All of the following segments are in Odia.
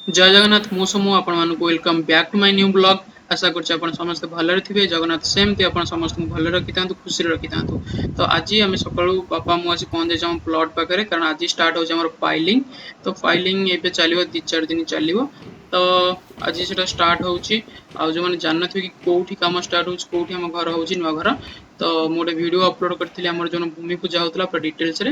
ଜୟ ଜଗନ୍ନାଥ। ମୁଁ ସୋମୁ, ଆପଣମାନଙ୍କୁ welcome back to my new vlog। ଆଶା କରୁଛି ଆପଣ ସମସ୍ତେ ଭଲରେ ଥିବେ। ଜଗନ୍ନାଥ ସେମିତି ଆପଣ ସମସ୍ତଙ୍କୁ ଭଲରେ ରଖିଥାନ୍ତୁ, ଖୁସିରେ ରଖିଥାନ୍ତୁ। ତ ଆଜି ଆମେ ସକାଳୁ ବାପା ମୁଁ ଆସି ପହଞ୍ଚିଯାଇଛୁ ଆମ ପ୍ଲଟ୍ ପାଖରେ, କାରଣ ଆଜି ଷ୍ଟାର୍ଟ ହେଉଛି ଆମର ପାଇଲିଂ। ତ ପାଇଲିଂ ଏବେ ଚାଲିବ, 2-4 ଦିନ ଚାଲିବ। ତ ଆଜି ସେଟା ଷ୍ଟାର୍ଟ ହେଉଛି। ଆଉ ଯେଉଁମାନେ ଜାଣିନଥିବେ କି କେଉଁଠି କାମ ଷ୍ଟାର୍ଟ ହେଉଛି, କେଉଁଠି ଆମ ଘର ହେଉଛି, ନୂଆ ଘର, ତ ମୁଁ ଗୋଟେ ଭିଡ଼ିଓ ଅପଲୋଡ଼ କରିଥିଲି ଆମର ଯେଉଁ ଭୂମି ପୂଜା ହେଉଥିଲା, ପୁରା ଡିଟେଲ୍ସରେ।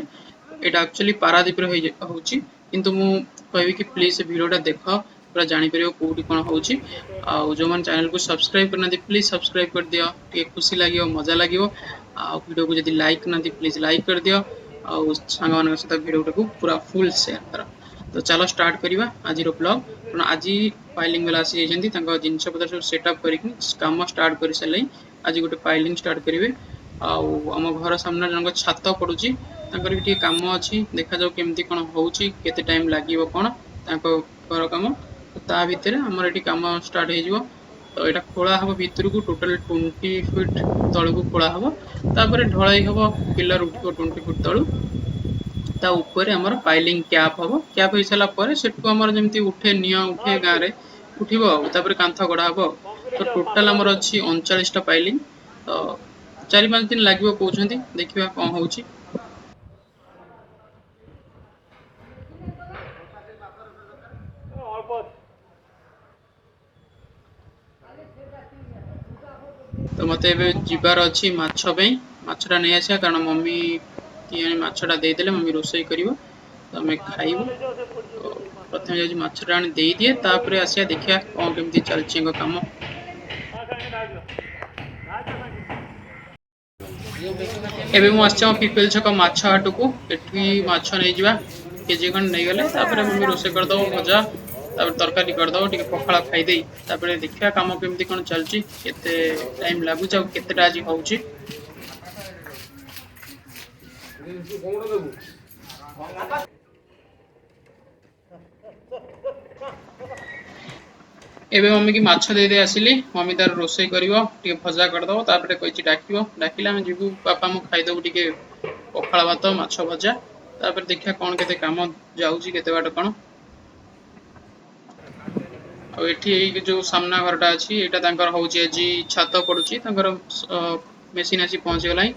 ଏଇଟା ଆକ୍ଚୁଆଲି ପାରାଦୀପରେ ହେଉଛି, କିନ୍ତୁ ମୁଁ କହିବି କି ପ୍ଲିଜ୍ ସେ ଭିଡ଼ିଓଟା ଦେଖ, ପୁରା ଜାଣିପାରିବ କେଉଁଠି କ'ଣ ହେଉଛି। ଆଉ ଯେଉଁମାନେ ଚ୍ୟାନେଲକୁ ସବସ୍କ୍ରାଇବ୍ କରିନାହାନ୍ତି, ପ୍ଲିଜ୍ ସବସ୍କ୍ରାଇବ୍ କରିଦିଅ, ଟିକେ ଖୁସି ଲାଗିବ, ମଜା ଲାଗିବ। ଆଉ ଭିଡ଼ିଓକୁ ଯଦି ଲାଇକ୍ କରିନାହାନ୍ତି, ପ୍ଲିଜ୍ ଲାଇକ୍ କରିଦିଅ ଆଉ ସାଙ୍ଗମାନଙ୍କ ସହିତ ଭିଡ଼ିଓଟାକୁ ପୁରା ଫୁଲ୍ ସେୟାର କର। ତ ଚାଲ ଷ୍ଟାର୍ଟ କରିବା ଆଜିର ବ୍ଲଗ୍, କାରଣ ଆଜି ପାଇଲିଂ ବାଲା ଆସିଯାଇଛନ୍ତି। ତାଙ୍କ ଜିନିଷପତ୍ର ସବୁ ସେଟଅପ୍ କରିକି କାମ ଷ୍ଟାର୍ଟ କରିସାରିଲେଣି। ଆଜି ଗୋଟେ ପାଇଲିଂ ଷ୍ଟାର୍ଟ କରିବେ। ଆଉ ଆମ ଘର ସାମ୍ନାରେ ଜଣଙ୍କ ଛାତ ପଡୁଛି, ତାଙ୍କର ବି ଟିକେ କାମ ଅଛି। ଦେଖାଯାଉ କେମିତି କ'ଣ ହେଉଛି, କେତେ ଟାଇମ୍ ଲାଗିବ କ'ଣ ତାଙ୍କ ଘର କାମ। ତା ଭିତରେ ଆମର ଏଠି କାମ ଷ୍ଟାର୍ଟ ହେଇଯିବ। ତ ଏଇଟା ଖୋଳା ହବ ଭିତରକୁ, ଟୋଟାଲ 20 ଫିଟ୍ ତଳକୁ ଖୋଳା ହବ। ତାପରେ ଢଳାଇ ହବ, ପିଲର ଉଠିବ 20 ଫୁଟ ତଳୁ। ତା ଉପରେ ଆମର ପାଇଲିଂ କ୍ୟାପ୍ ହବ। କ୍ୟାପ୍ ହେଇସାରିଲା ପରେ ସେଠୁ ଆମର ଯେମିତି ଉଠେ, ନିଅଁ ଉଠେ ଗାଁରେ, ଉଠିବ। ଆଉ ତାପରେ କାନ୍ଥ ଗଢ଼ା ହବ। ଆଉ ତ ଟୋଟାଲ ଆମର ଅଛି 39ଟା ପାଇଲିଂ। ତ 4-5 ଦିନ ଲାଗିବ କହୁଛନ୍ତି, ଦେଖିବା କ'ଣ ହେଉଛି। ଅଳ୍ପ ଅଛି। ତ ମୋତେ ଏବେ ଯିବାର ଅଛି ମାଛ ପାଇଁ। ମାଛଟା ନେଇ ଆସିବା, କାରଣ ମମି କିଏ ମାଛଟା ଦେଇଦେଲେ ମମି ରୋଷେଇ କରିବ, ତ ଆମେ ଖାଇବୁ। ତ ପ୍ରଥମେ ଯାଉଛି ମାଛଟା ଆଣି ଦେଇଦିଏ, ତାପରେ ଆସିବା, ଦେଖିବା କ'ଣ କେମିତି ଚାଲିଛି ୟାଙ୍କ କାମ। ସାଙ୍ଗେ ସାଙ୍ଗେ ସାଙ୍ଗେ। ଏବେ ମୁଁ ଆସିଛି ଆମ ପିପିଲ ଛକ ମାଛ ହାଟକୁ। ଏଠି ମାଛ ନେଇଯିବା, କେଜି ଖଣ୍ଡେ ନେଇଗଲେ ତାପରେ ମମି ରୋଷେଇ କରିଦେବ ଭଜା, ତାପରେ ତରକାରୀ କରିଦେବ। ଟିକେ ପଖାଳ ଖାଇଦେଇ ତାପରେ ଦେଖିବା କାମ କେମିତି କ'ଣ ଚାଲିଛି, କେତେ ଟାଇମ୍ ଲାଗୁଛି ଆଉ କେତେଟା ଆଜି ହେଉଛି। ଦେବୁ। ଏବେ ମମିକି ମାଛ ଦେଇ ଦେଇ ଆସିଲି। ମମି ତାର ରୋଷେଇ କରିବ, ଟିକେ ଭଜା କରିଦେବ। ତାପରେ କହିଛି ଡାକିବ, ଡାକିଲେ ଆମେ ଯିବୁ, ବାପା ମୁଁ ଖାଇଦେବୁ ଟିକେ ପଖାଳ ଭାତ ମାଛ ଭଜା। ତାପରେ ଦେଖିବା କ'ଣ କେତେ କାମ ଯାଉଛି, କେତେ ବାଟ କ'ଣ। ଆଉ ଏଠି ଏଇ ଯୋଉ ସାମ୍ନା ଘରଟା ଅଛି, ଏଇଟା ତାଙ୍କର ହଉଛି ଆଜି ଛାତ ପଡୁଛି। ତାଙ୍କର ମେସିନ୍ ଆସି ପହଞ୍ଚିଗଲାଣି,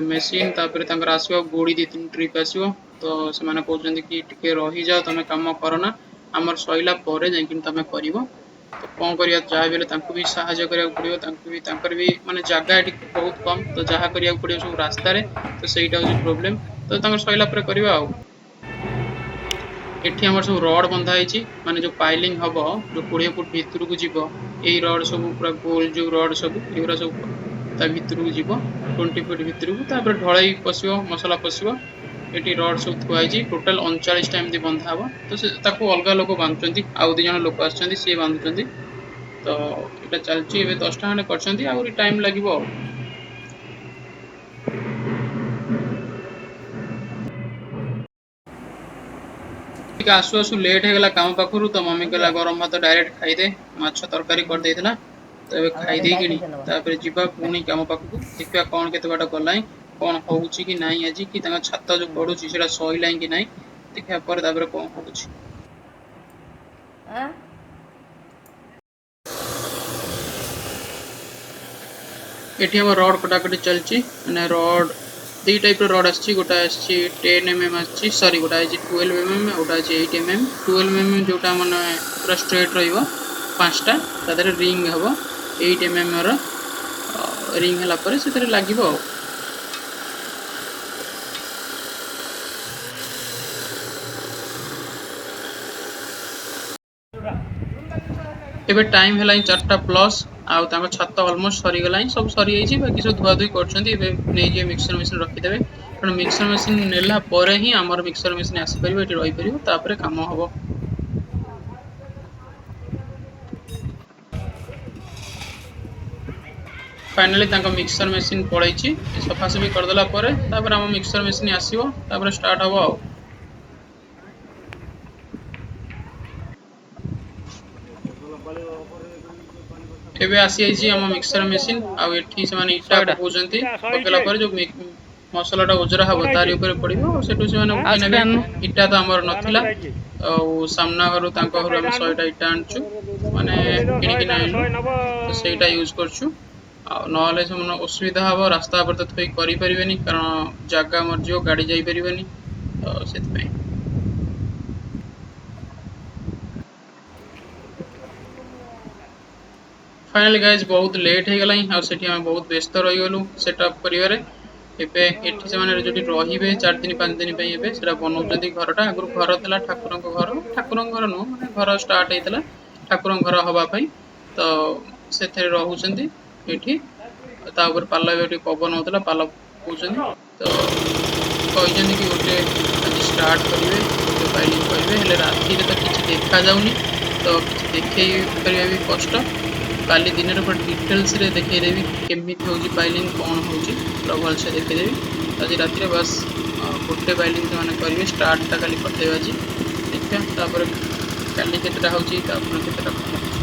ମେସିନ୍। ତାପରେ ତାଙ୍କର ଆସିବ ଗୋଡ଼ି, 2-3 ଟ୍ରିପ୍ ଆସିବ। ତ ସେମାନେ କହୁଛନ୍ତି କି ଟିକେ ରହିଯାଅ, ତମେ କାମ କରନା, ଆମର ସଇଲା ପରେ ଯାଇକି ତମେ କରିବ। ତ କ'ଣ କରିବା, ଯାହା ବି ହେଲେ ତାଙ୍କୁ ବି ସାହାଯ୍ୟ କରିବାକୁ ପଡ଼ିବ। ତାଙ୍କୁ ବି, ତାଙ୍କର ବି ମାନେ ଜାଗା ଏଠି ବହୁତ କମ୍, ତ ଯାହା କରିବାକୁ ପଡ଼ିବ ସବୁ ରାସ୍ତାରେ, ତ ସେଇଟା ହେଉଛି ପ୍ରୋବ୍ଲେମ୍। ତ ତାଙ୍କର ସଇଲା ପରେ କରିବା। ଆଉ ଏଠି ଆମର ସବୁ ରଡ୍ ବନ୍ଧା ହେଇଛି, ମାନେ ଯୋଉ ପାଇଲିଂ ହବ, ଯୋଉ 20 ଫୁଟ ଭିତରକୁ ଯିବ, ଏଇ ରଡ୍ ସବୁ ପୁରା ଗୋଲ ଯୋଉ ରଡ୍ ସବୁ, ଏଗୁରା ସବୁ ତା ଭିତରକୁ ଯିବ, 20 ଫୁଟ ଭିତରକୁ। ତାପରେ ଢଳେଇ ପଶିବ, ମସଲା ପଶିବ। ଏଠି ରଡ୍ ସବୁ ଥୁଆ ହେଇଛି। ଟୋଟାଲ 39ଟା ଏମିତି ବନ୍ଧା ହବ। ତ ସେ ତାକୁ ଅଲଗା ଲୋକ ବାନ୍ଧୁଛନ୍ତି, ଆଉ 2 ଜଣ ଲୋକ ଆସିଛନ୍ତି, ସିଏ ବାନ୍ଧୁଛନ୍ତି। ତ ଏଇଟା ଚାଲିଛି। ଏବେ 10ଟା ଖଣ୍ଡେ କରିଛନ୍ତି, ଆହୁରି ଟାଇମ୍ ଲାଗିବ। ଆଉ ଟିକେ ଆସୁ ଆସୁ ଲେଟ୍ ହେଇଗଲା କାମ ପାଖରୁ। ତ ମମି କହିଲା ଗରମ ଭାତ ଡାଇରେକ୍ଟ ଖାଇଦେ, ମାଛ ତରକାରୀ କରିଦେଇଥିଲା। ତ ଏବେ ଖାଇ ଦେଇକିନି ତାପରେ ଯିବା ପୁଣି କାମ ପାଖକୁ। ଦେଖିବା କ'ଣ କେତେ ବାଟ ଗଲାଣି, କ'ଣ ହଉଛି କି ନାହିଁ ଆଜି, କି ତାଙ୍କ ଛାତ ଯୋଉ ପଡୁଛି ସେଇଟା ସଇଲାଣି କି ନାହିଁ। ଦେଖିବା ପରେ ତାପରେ କ'ଣ ହଉଛି। ଆଁ। ଏଠି ଆମ ରଡ୍ କଟାକଟି ଚାଲିଛି। ମାନେ ରଡ୍ ଦି ଟାଇପ୍ର ରଡ୍ ଆସିଛି। ଗୋଟେ ଆସିଛି 10 mm ଆସିଛି, ସରି, ଗୋଟେ ଆସିଛି 12 mm, ଗୋଟେ ଅଛି 8 mm। 12 mm ଯୋଉଟା ମାନେ ପୁରା ଷ୍ଟ୍ରେଟ୍ ରହିବ ପାଞ୍ଚଟା, ତା ଦେହରେ ରିଙ୍ଗ ହେବ। 8 mm ର ରିଙ୍ଗ ହେଲା ପରେ ସେଥିରେ ଲାଗିବ। ଆଉ ଏବେ ଟାଇମ୍ ହେଲାଣି 4ଟା ପ୍ଲସ୍। ଆଉ ତାଙ୍କ ଛାତ ଅଲମୋଷ୍ଟ ସରିଗଲାଣି, ସବୁ ସରିଯାଇଛି, ବାକି ସବୁ ଧୁଆଧୁଇ କରୁଛନ୍ତି। ଏବେ ନେଇଯିବେ ମିକ୍ସର ମେସିନ୍ ରଖିଦେବେ, କାରଣ ମିକ୍ସର ମେସିନ୍ ନେଲା ପରେ ହିଁ ଆମର ମିକ୍ସର ମେସିନ୍ ଆସିପାରିବ, ଏଠି ରହିପାରିବ, ତାପରେ କାମ ହବ। ଫାଇନାଲି ତାଙ୍କ ମିକ୍ସର ମେସିନ୍ ପଳେଇଛି। ସଫାସଫି କରିଦେଲା ପରେ ତାପରେ ଆମ ମିକ୍ସର ମେସିନ୍ ଆସିବ, ତାପରେ ଷ୍ଟାର୍ଟ ହବ। ଆଉ ଏବେ ଆସିଯାଇଛି ଆମ ମିକ୍ସର ମେସିନ୍। ଆଉ ଏଠି ସେମାନେ ଇଟା 100ଟା। ପକଉଛନ୍ତି। ଇଟା ପକେଇଲା ସଇଛି। ପରେ ଯୋଉ ମସଲାଟା ଓଜରା ହବ କଣ ତାରି ହେଇଛି? ଉପରେ ପଡ଼ିବ, ଆଉ ସେଠୁ ସେମାନେ ଆଁ? ଉଠେଇ ନେବେ। ଇଟା ତ ଆମର ନଥିଲା, ହେଇଛି। ଆଉ ସାମ୍ନା ଘରୁ ଆଉ ତାଙ୍କ ଘରୁ ଚାରିଟା ଆମେ ଇଟା ଆଣୁନୁ। 100ଟା ଇଟା ଆଣିଛୁ, ମାନେ ଦେଇଦବ 100। କିଣିକିନା ତାର ଆଣିଲୁ। 100 ନବ। ତ ସେଇଟା ୟୁଜ୍ କରୁଛୁ, ଆଉ ନହେଲେ ସେମାନେ ଅସୁବିଧା ହବ। ରାସ୍ତା ଉପରେ ତ ଥୋଇ କରିପାରିବେନି, କାରଣ ଜାଗା ମରିଯିବ, ଗାଡ଼ି ଯାଇପାରିବନି, ତ ସେଥିପାଇଁ। ଫାଇନାଲି ଗାଇଜ୍, ବହୁତ ଲେଟ୍ ହେଇଗଲାଣି, ଆଉ ସେଠି ଆମେ ବହୁତ ବ୍ୟସ୍ତ ରହିଗଲୁ ସେଟଅପ୍ କରିବାରେ। ଏବେ ଏଠି ସେମାନେ ଯୋଉଠି ରହିବେ 4 ଦିନ 5 ଦିନ ପାଇଁ, ଏବେ ସେଟା ବନଉଛନ୍ତି ଘରଟା। ଆଗରୁ ଘର ଥିଲା, ଠାକୁରଙ୍କ ଘର, ଠାକୁରଙ୍କ ଘର ନୁହଁ, ମାନେ ଘର ଷ୍ଟାର୍ଟ ହେଇଥିଲା ଠାକୁରଙ୍କ ଘର ହବା ପାଇଁ, ତ ସେଥିରେ ରହୁଛନ୍ତି ଏଠି। ତା ଉପରେ ପାଲ, ଏବେ ଟିକେ ପବନ ହଉଥିଲା, ପାଲ ପକଉଛନ୍ତି। ତ କହିଛନ୍ତି କି ଗୋଟେ ଆଜି ଷ୍ଟାର୍ଟ କରିବେ, ଗୋଟେ ପାଇଲିଂ କରିବେ। ହେଲେ ରାତିରେ ତ କିଛି ଦେଖାଯାଉନି, ତ କିଛି ଦେଖେଇ ପାରିବା ବି କଷ୍ଟ। କାଲି ଦିନରେ ପୁରା ଡିଟେଲ୍ସରେ ଦେଖେଇଦେବି କେମିତି ହେଉଛି ପାଇଲିଂ, କ'ଣ ହେଉଛି, ପୁରା ଭଲସେ ଦେଖେଇଦେବି। ଆଜି ରାତିରେ ବାସ୍ ଗୋଟେ ପାଇଲିଂ ସେମାନେ କରିବେ, ଷ୍ଟାର୍ଟଟା କାଲି କରିଦେବେ ଆଜି। ଦେଖିବା ତାପରେ କାଲି କେତେଟା ହେଉଛି, ତାପରେ କେତେଟା କ'ଣ ହେଉଛି।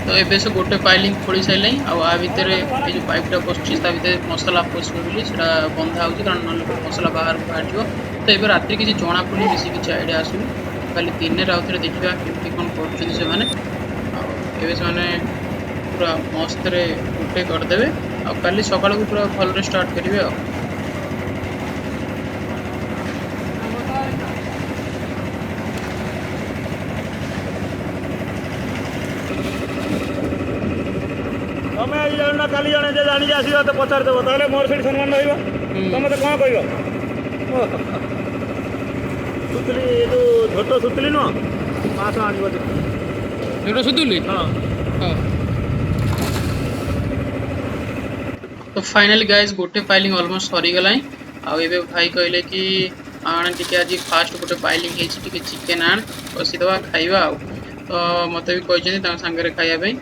ତ ଏବେ ସେ ଗୋଟେ ପାଇଲିଂ ଖୋଳି ସାରିଲାଣି, ଆଉ ଆ ଭିତରେ ଏଇ ଯେଉଁ ପାଇପ୍ଟା ପଶୁଛି ତା ଭିତରେ ମସଲା ପଶିବ ବୋଲି ସେଟା ବନ୍ଧା ହେଉଛି, କାରଣ ନହେଲେ ମସଲା ବାହାରକୁ ବାହାରିଯିବ। ତ ଏବେ ରାତିରେ କିଛି ଜଣାପଡ଼ୁନି, ବେଶୀ କିଛି ଆଇଡ଼ିଆ ଆସୁନି। କାଲି ଦିନରେ ଆଉ ଥରେ ଦେଖିବା କେମିତି କ'ଣ କରୁଛନ୍ତି ସେମାନେ। ଆଉ ଏବେ ସେମାନେ ପୁରା ମସ୍ତରେ ଗୋଟେ କରିଦେବେ, ଆଉ କାଲି ସକାଳକୁ ପୁରା ଭଲରେ ଷ୍ଟାର୍ଟ କରିବେ। ଆଉ ତମେ ଆଜି ଜାଣୁନା, କାଲି ଜଣେ ଯେ ଜାଣିକି ଆସିବ ତ ପଚାରିଦେବ, ତାହେଲେ ମୋର ସେଠି ସମ୍ମାନ ରହିବ। ତମେ ତ କ'ଣ କହିବ? ସୁତୁଲି, ଏ ଯୋଉ ଝୋଟ ସୁତୁଲି ନୁହଁ, 500 ଆଣିବ। ଝୋଟ ସୁତୁଲି? ହଁ। ହଁ। ତ ଫାଇନାଲି ଗାଇଜ୍, ଗୋଟେ ପାଇଲିଂ ଅଲମୋଷ୍ଟ ସରିଗଲାଣି। ଆଉ ଏବେ ଭାଇ କହିଲେ କି ଆଣ ଟିକେ, ଆଜି ଫାଷ୍ଟ ଗୋଟେ ପାଇଲିଂ ହେଇଛି, ଟିକେ ଚିକେନ୍ ଆଣ, କଷିଦେବା, ଖାଇବା। ଆଉ ତ ମୋତେ ବି କହିଛନ୍ତି ତାଙ୍କ ସାଙ୍ଗରେ ଖାଇବା ପାଇଁ।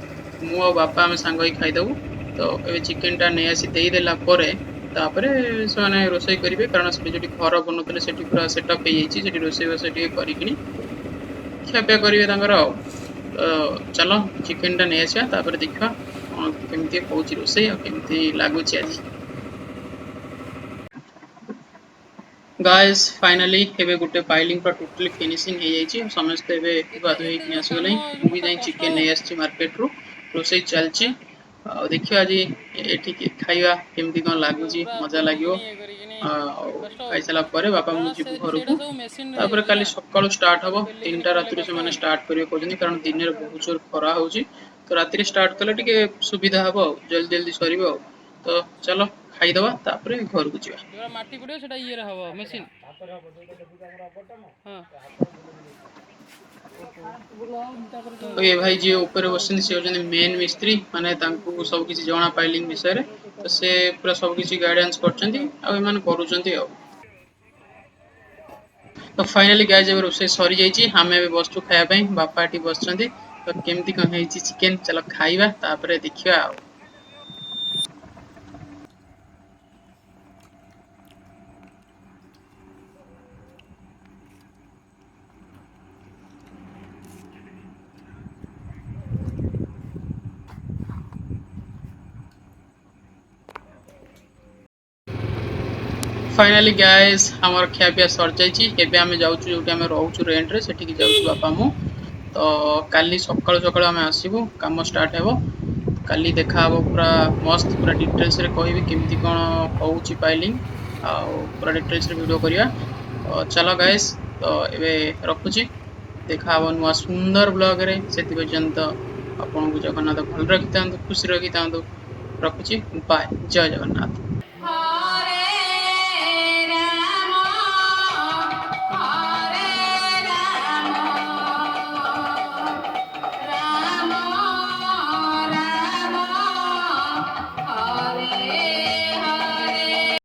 ମୁଁ ଆଉ ବାପା ଆମେ ସାଙ୍ଗ ହେଇ ଖାଇଦେବୁ। ତ ଏବେ ଚିକେନଟା ନେଇ ଆସି ଦେଇଦେଲା ପରେ ତାପରେ ସେମାନେ ରୋଷେଇ କରିବେ, କାରଣ ସେଠି ଯେଉଁଠି ଘର ବନଉଥିଲେ ସେଠି ପୁରା ସେଟଅପ୍ ହେଇଯାଇଛି। ସେଠି ରୋଷେଇବାସ ଟିକେ କରିକିନି ଖିଆପିଆ କରିବେ ତାଙ୍କର। ଆଉ ତ ଚାଲ ଚିକେନଟା ନେଇ ଆସିବା, ତାପରେ ଦେଖିବା କ'ଣ କେମିତି ହେଉଛି ରୋଷେଇ ଆଉ କେମିତି ଲାଗୁଛି ଆଜି। ଗାଏସ୍, ଫାଇନାଲି ଏବେ ଗୋଟେ ପାଇଲିଂ ପୁରା ଟୋଟାଲି ଫିନିସିଂ ହେଇଯାଇଛି। ସମସ୍ତେ ଏବେ ଧୁଆ ଧୁଇ ହେଇକି ଆସିଗଲେଣି। ମୁଁ ବି ଯାଇ ଚିକେନ ନେଇ ଆସିଛି ମାର୍କେଟରୁ, ରୋଷେଇ ଚାଲିଛି। ଆଉ ଦେଖିବା ଆଜି ଏଠି ଖାଇବା କେମିତି କ'ଣ ଲାଗୁଛି, ମଜା ଲାଗିବ। ଆଉ ଖାଇସାରିଲା ପରେ ବାପା ମୁଁ ଯିବୁ ଘରକୁ। ତାପରେ କାଲି ସକାଳୁ ଷ୍ଟାର୍ଟ ହବ। 3ଟା ରାତିରୁ ସେମାନେ ଷ୍ଟାର୍ଟ କରିବେ କହୁଛନ୍ତି, କାରଣ ଦିନରେ ବହୁତ ଜୋର ଖରା ହେଉଛି। ତ ରାତିରେ ଷ୍ଟାର୍ଟ କଲେ ଟିକେ ସୁବିଧା ହବ ଆଉ ଜଲ୍ଦି ଜଲ୍ଦି ସରିବ। ଆଉ ତ ଚାଲ ଖାଇଦେବା, ତାପରେ ଘରକୁ ଯିବା। ଯୋଉଟା ମାଟି ପଡ଼ିବ ସେଟା ଇଏରେ ହବ ମେସିନ୍। ହଁ। ତ ଏ ଭାଇ ଯିଏ ଉପରେ ବସିଛନ୍ତି ସେ ହେଉଛନ୍ତି ମେନ୍ ମିସ୍ତ୍ରୀ, ମାନେ ତାଙ୍କୁ ସବୁ କିଛି ଜଣା ପାଇଲିଂ ବିଷୟରେ। ତ ସେ ପୁରା ସବୁ କିଛି ଗାଇଡାନ୍ସ କରୁଛନ୍ତି, ଆଉ ଏମାନେ କରୁଛନ୍ତି। ଆଉ ତ ଫାଇନାଲି ଗାଇଜ୍, ଏବେ ରୋଷେଇ ସରିଯାଇଛି। ଆମେ ଏବେ ବସିଛୁ ଖାଇବା ପାଇଁ, ବାପା ଏଠି ବସିଛନ୍ତି। ତ କେମିତି କ'ଣ ହେଇଛି ଚିକେନ, ଚାଲ ଖାଇବା, ତାପରେ ଦେଖିବା। ଆଉ ଫାଇନାଲି ଗାଇଜ୍, ଆମର ଖିଆପିଆ ସରିଯାଇଛି। ଏବେ ଆମେ ଯାଉଛୁ ଯୋଉଠି ଆମେ ରହୁଛୁ ରେଣ୍ଟରେ, ସେଠିକି ଯାଉଛୁ ବାପା ମୁଁ। ତ କାଲି ସକାଳୁ ସକାଳୁ ଆମେ ଆସିବୁ, କାମ ଷ୍ଟାର୍ଟ ହେବ। କାଲି ଦେଖାହବ ପୁରା ମସ୍ତ, ପୁରା ଡିଟେଲ୍ସରେ କହିବି କେମିତି କ'ଣ ହେଉଛି ପାଇଲିଂ, ଆଉ ପୁରା ଡିଟେଲ୍ସରେ ଭିଡ଼ିଓ କରିବା। ତ ଚାଲ ଗାଇସ୍, ତ ଏବେ ରଖୁଛି। ଦେଖାହବ ନୂଆ ସୁନ୍ଦର ବ୍ଲଗରେ। ସେଥି ପର୍ଯ୍ୟନ୍ତ ଆପଣଙ୍କୁ ଜଗନ୍ନାଥ ଭଲ ରଖିଥାନ୍ତୁ, ଖୁସି ରଖିଥାନ୍ତୁ। ରଖୁଛି, ବାଏ, ଜୟ ଜଗନ୍ନାଥ।